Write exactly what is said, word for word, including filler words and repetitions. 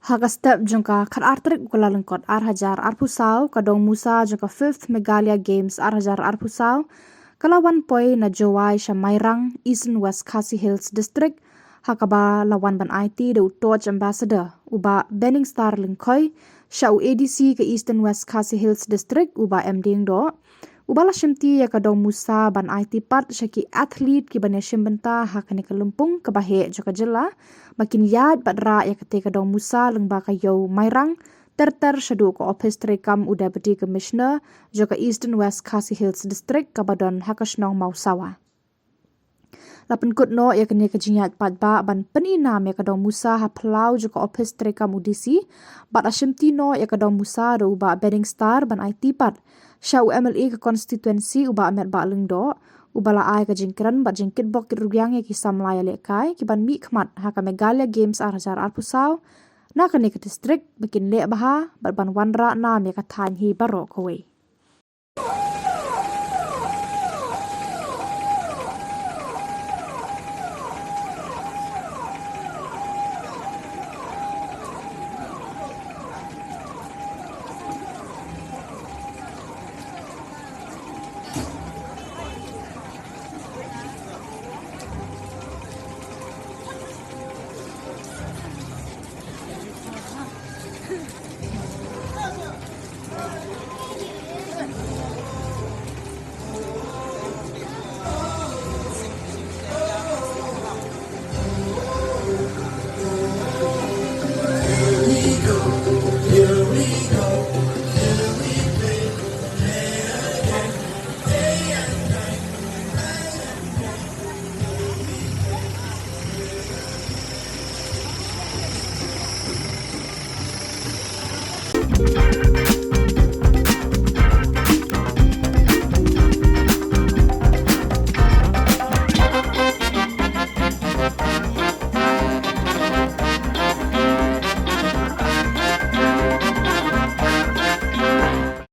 Ha ka step jong ka khatar tarik u Kyllalyngkot ar hajar arphew saw, ka dong musa jong ka fifth Meghalaya Games ar hajar arphew saw ka la wan poi na Jowai sha Mairang, Eastern West Khasi Hills District, ha kaba la wan ban aiti da u Torch Ambassador, u Bah Benningstar Lyngkhoi, sha u A D C ka Eastern West Khasi Hills District, u Bah M Diengdoh, uba la shimti ïa ka dong musa ban aiti pat sha ki athlete kiban ïashim bynta ha kane ka lympung kaba heh jong ka jylla, ba kin ïaid bad rah ïa kata ka dong musa lyngba ka ïew Mairang, ter ter shaduh ka ophis treikam u Deputy Commissioner jong ka Eastern West Khasi Hills District kaba don ha ka shnong Mawsawa. La pynkut noh ïa kane ka jingïaid paidbah ban pyni nam ïa ka dong musa ha phyllaw jong ka ophis treikam u D C, bad la shimti noh ïa ka dong musa da u Bah Benningstar ban aiti pat sha u M L A ka constituency, u Bah Metbah Lyngdoh, uba la ai ka jingkren bad jingkitbok kitrwiang ïa ki samla ïalehkai kiban mihkhmat ha ka Meghalaya Games ar hajar arphew saw na kane ka district ba kin leh bha bad ban wanrah nam ïa ka thaiñ hi baroh kawei.